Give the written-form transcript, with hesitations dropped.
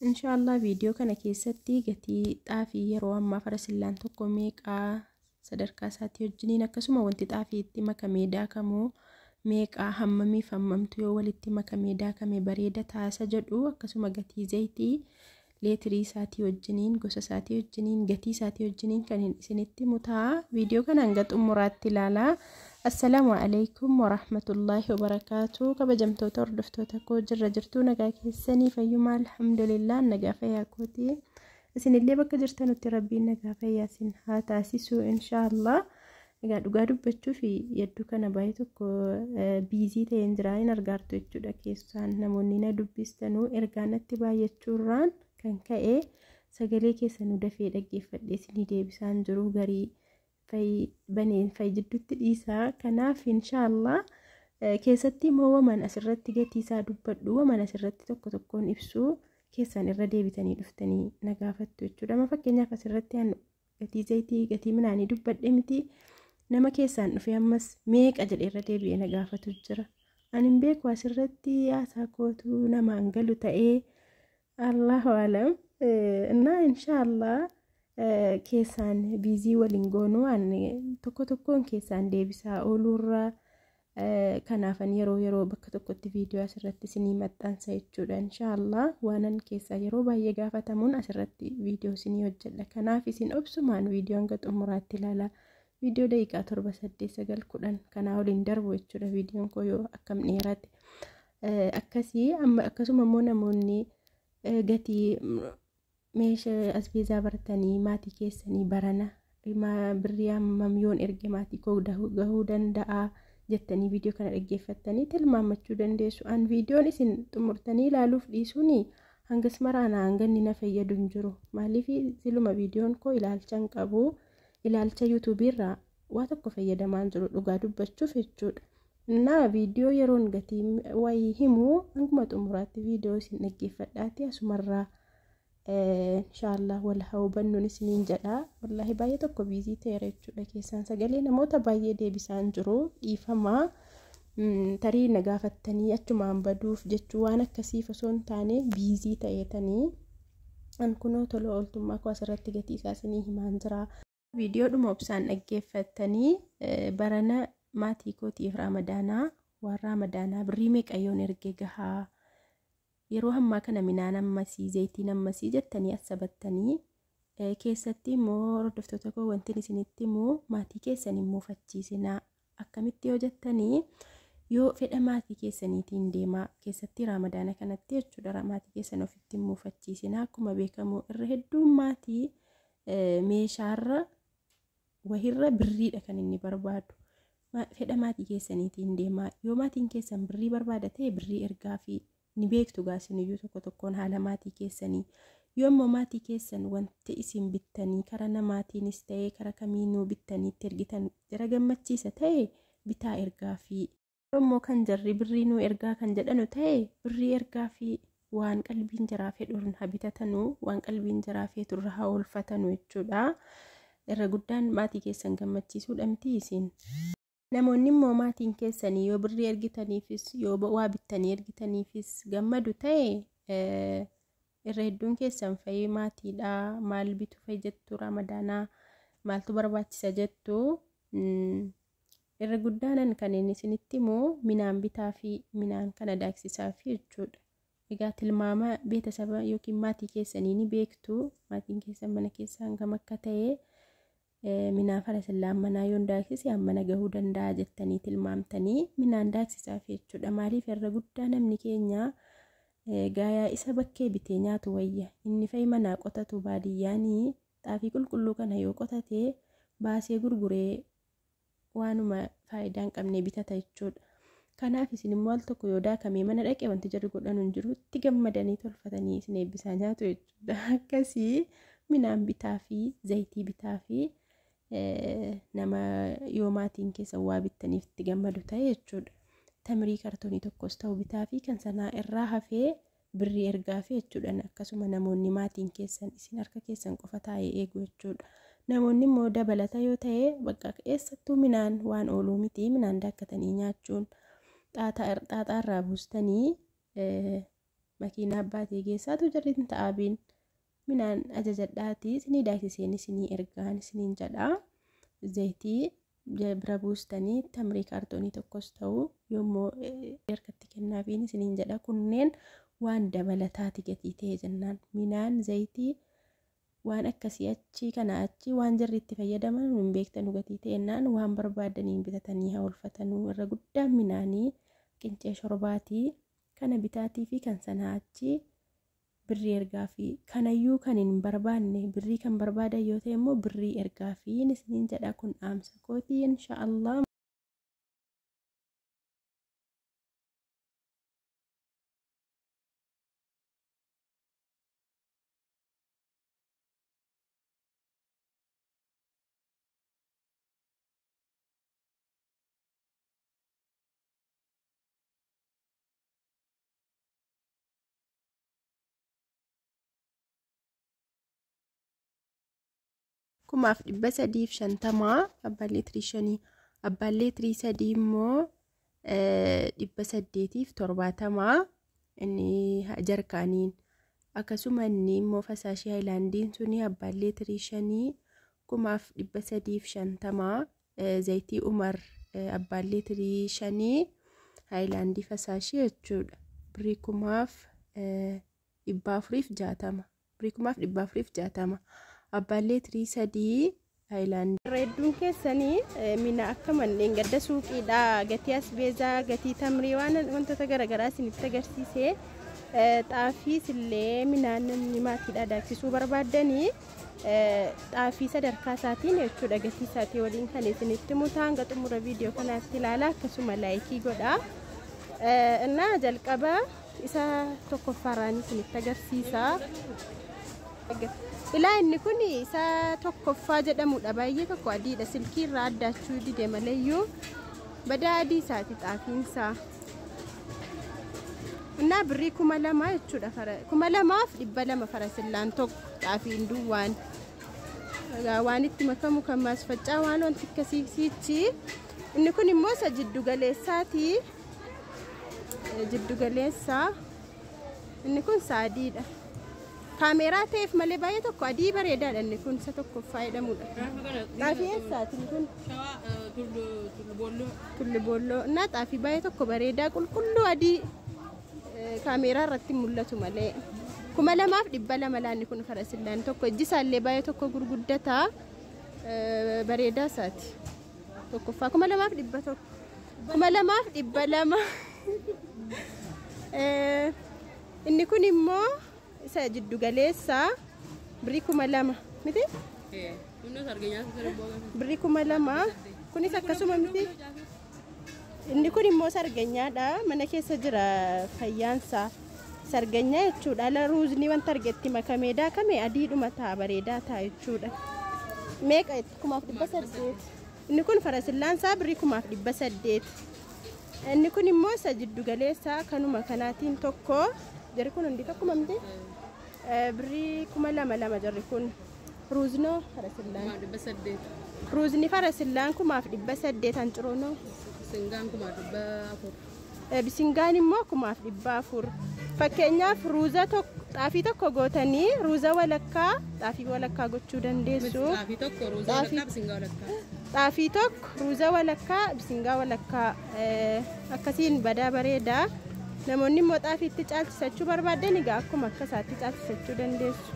Inshaallah viidiyoo kana keessatti gatii xaafii yeroo ammaa farasillaan tokko meeqaa sadarkaa isaatii wajjiniin, akkasuma wanti xaafii itti makamee daakamu meeqaa, hammamiif hammamtu yoo walitti makamee daakame bareeda taasa jedhu, akkasuma gatii zayitii leetirii isaatii wajjiniin, gosa isaatii wajjiniin, gatii isaatii wajjiniin kan isinitti mutaa. Viidiyoo kana hanga xumuraatti ilaalaa. Assalaamu alaikum warahmatullaahi wabarakaatu. Kabajamtoota hordoftoota koo, jirra jirtuu? Nagaa keessanii? Fayyumaa? Alhamdulillah, nagaa fayyaa kooti. Isinillee bakka jirtanutti Rabbiin nagaa fayyaa isin haa taasisu inshaallah. Egaa dhugaa dubbachuu fi yadduu kana baay'ee tokko busy ta'een jira, hin argaartu jechuudha. Keessaan namoonni na dubbistanuu ergaa natti baay'achuurraan kan ka'e sagalee keessanuu dafee dhaggeeffadhee isinii deebisaan jiru, garii fayi baneen fayi jidduutti dhiisaa. Kanaaf inshaallah keessatti immoo waman asirratti gatii isaa dubbadhu, waman asirratti tokko tokkoon ibsuu keessaan irra deebitanii dhuftanii na gaafattu jechuudha. Amma fakkeenyaaf asirratti gatii zayitii, gatii midhaanii dubbadhe miti, nama keessaan dhufee ammas meeqa jedhee irra deebi'ee na gaafatu jira. Ani hin beeku, asirratti haasaa kootu namaan galu ta'ee, Allahu alam. Innaa inshaallah keessaan busy waliin goonuu tokko tokkoon keessaan deebisaa ooluurraa, kanaafan yeroo yeroo bakka tokkotti viidiyoo asirratti isinii maxxansa jechuudha. Inshaallah waanan keessaa yeroo baay'ee gaafatamuun asirratti viidiyoo isinii hojjedha. Kanaaf isin obsumaan viidiyoo hanga xumuraatti ilaalaa. Viidiyoo daqiiqaa 7, 8, 9, 10 kanaa oliin darbu jechuudha viidiyoon koo yoo akkam dheerate. Akkasii amma akkasuma immoo namoonni gatii meeshaa asbeezaa bartanii maatii keessanii barana birrii hammam yoon erge maatii koo gahuu danda'a jettanii viidiyoo kana dhaggeeffattanii tilmaammachuu dandeessu. An viidiyoon isin xumurtanii ilaaluuf dhiisuun hangas maraana hanga inni na fayyadu hin jiru. Maaliif? Siluma viidiyoon koo ilaalcha hin qabu. Ilaalcha yuutuubiirraa waa tokko fayyadamaa hin jiru dhugaa dubbachuuf jechuudha. Innaa viidiyoo yeroon gatii wayii himu hanguma xumuraatti viidiyoo isin dhaggeeffadhaati asumarraa inshaallah wal haa hubannuun isiniin jedha. Wallaahi baay'ee tokko busy ta'eera jechuudha. Keessaan sagalee namoota baay'ee deebisaan jiru, dhiifamaa. Tarii na gaafattanii achumaan baduuf jechuu waan akkasiif osoo hin taane, busy ta'eetanii an kunoo tola ooltummaa koo asirratti gatii isaa isinii himaan jira. Viidiyoodhuma obsaan dhaggeeffattanii barana maatii kootiif Raamadaanaa, waan Raamadaanaa birrii meeqa yoon erge gahaa, yeroo ammaa kana midhaan ammasii, zayitiin ammasii jettanii assabattanii, keessatti immoo hordoftoota koo wanti isinitti immoo maatii keessan immoo fachiisinaa. Akkamitti yoo jettanii, yoo fedha maatii keessaniitiin deemaa, keessatti Raamadaana kanatti jechuudha. Maatii keessan ofitti immoo fachiisinaa. Akkuma beekamu irra hedduun maatii meeshaarra wahirra birriidha kan inni barbaadu. Fedha maatii keessaniitiin deemaa. Yoo maatiin keessan birrii barbaada ta'e birrii ergaa fi ni beektu gaasiniyyuu tokko tokkoon haala maatii keessanii. Yoo immoo maatii keessan wanti isin bittanii karaa namaatiinis ta'ee karaa kamiinuu bittanii itti ergitan jara gammachiisa ta'e bitaa ergaa fi. Yoo immoo kan jarri birrii nuu ergaa kan jedhanu ta'e birrii ergaa fi waan qalbiin jaraa fedhuun haa bitatanuu, waan qalbiin jaraa feeturra haa oolfatanu jechuudha. Irra guddaan maatii keessan gammachiisuudha miti isin? Namoonni immoo maatiin keessanii yoo birrii ergitaniifis yoo waa bittanii ergitaniifis gammadu ta'e, irra hedduun keessan fa'i maatiidha maal bitu fa'i jettu, Ramadaanaa maaltu barbaachisa jettu. Irra guddaanan kan inni isinitti himu minaan bitaa fi minaan kana daaksisaa fi jechuudha. Egaa tilmaama beetasaba yookiin maatii keessanii ni beektu. Maatiin keessan mana keessaa hangam akka ta'e, minaan farasillaan manaa yoon daaksise hammana gahuu danda'a jettanii tilmaamtanii minaan daaksisaaf jechuudha. Maaliif? Irra guddaa namni keenya gaayaa isa bakkee bitee nyaatu wayya. Inni fa'i manaa qotatu baadiyyaanii xaafii qulqulluu kana yoo qotate baasee gurguree waanuma faayidaa hin qabne bitata jechuudha. Kanaaf isin immoo al tokko yoo daakamee mana dhaqe wanti jarri godhan hin jiru, itti gammadanii tolfatanii isin eebbisaa nyaatu jechuudha. Akkasii midhaan bitaa fi zayitii bitaa fi nama yoo maatiin keessa waa bittaniif itti gammadu ta'e jechuudha. Tamirii kartoonii tokkos ta'u bitaa fi kan sanaa irraa hafee birrii ergaa fi jechuudha. Akkasuma namoonni maatiin keessan isin harka keessan qofa taa'ee eegu jechuudha. Namoonni immoo dabalata yoo ta'e, bakka eessattuu midhaan waan ooluu miti, midhaan daakkatanii nyaachuun xaaxaa irraa buustanii Makiinaa abbaatee geessaatu jarri hin ta'abiin minaan ajajadhaatii isinii daaksiseen isinii ergaan isiniin jedha. Zayitii bira buustanii tamrii kaartoonii tokkos ta'u yommuu harkatti kennaafiin isiniin jedha. Kunneen waan dabalataati gatii ta'e jennaan minaan zayitii waan akkasii achi kana achi waan jarri itti fayyadaman hin beektanu gatii ta'ennaan waan barbaadaniin bitatanii haa oolfatanuu. Irra guddaan minaanii qincee shorbaatii kana bitaatii fi kan sanaa achi birrii ergaa fi kanayyuu kan hin barbaanne birrii kan barbaadan yoo ta'e immoo birrii ergaa fi isiniin jedha. Kun dhaamsa kootii inshaallah. Kumaaf 350 abbaan leetirii 5, abbaan leetirii 3 immoo 870 inni jarkaaniin. Akkasuma inni immoo fasaashii haayilaandiin suni abbaan leetirii 5 kumaaf 350, zayitii Umar abbaan leetirii 5 haayilaandii fasaashii jechuudha. Birrii kumaaf 460, birrii kumaaf 460 abbaan leetirii 3 haayilaandii. Hedduun keessanii mina akka manneen gadda suuqiidha gatii asbeezaa gatii tamrii waan wantoota garaagaraa isinitti agarsiise. Xaafiis illee minaan namni maatiidha daaksisuu barbaaddanii xaafii sadarkaa isaatiin jechuudha gatii isaatii waliin kan isinitti mutaa hanga xumura viidiyoo kanaatti ilaala. Akkasuma laayikii godha. Innaa jalqaba isa tokkoffaarraan isinitti agarsiisa. Ilaa inni kun isa tokkoffaa jedhamudha. Baay'ee tokko adiidha. Silkii irraa addaachuu dide maleeyyuu badaa adii isaati xaafiinsaa. Innaa birrii 2000 jechuudha. 2200 farasillaan tokko xaafiin duwwaan. Waan itti makamu kan maasfaccaa waan wanti akkasii siichi. Inni kun immoo isa jiddu galeessaati. Jiddu galeessaa. Inni kun saadiidha. Kaameeraa ta'eef malee baay'ee tokko adii bareedaadha. Inni kun isa tokkoffaa jedhamudha. Xaafii eessaati inni kun? Tullu Boolloo. Innaa xaafii baay'ee tokko bareedaa qulqulluu adii kaameeraa irratti mul'atu malee. 2200 laanni kun farasillaan tokko. Ijji isaallee baay'ee tokko gurguddataa bareedaa isaati. Tokkoffaa 2100. 2200. Inni kun immoo isa jiddu galeessaa birrii 2000 miti? Birrii 2000 kunis akkasuma miti? Inni kun immoo sarganyaadha. Mana keessa jira fayyaansaa. Sarganyaa jechuudha. Ala ruuzni wanta argetti makamee daakame adiidhuma ta'a bareedaa ta'a jechuudha. Meeqa itti? 1800. Inni kun farasillaansaa birrii 1800. Inni kun immoo isa jiddu galeessaa kanuma kanaatiin tokko. Jarri kun hundi tokkuma miti? Birrii 2000 jarri kun. Ruuznoo farasillaan. 1800. Ruuzni farasillaan 1800 hanciroonoo. Bisingaan 1400. Bisingaan immoo 1400. Fakkeenyaaf ruuza tokko xaafii tokko gootanii ruuza walakkaa xaafii walakkaa gochuu dandeessu. Xaafii tokko ruuza walakkaa bisingaa walakkaa. Xaafii tokko ruuza walakkaa bisingaa walakkaa akkasiin badaa bareedaa. Namoonni immoo xaafiitti caalchisachuu barbaadan egaa akkuma akka isaatti caalchisachuu dandeessu.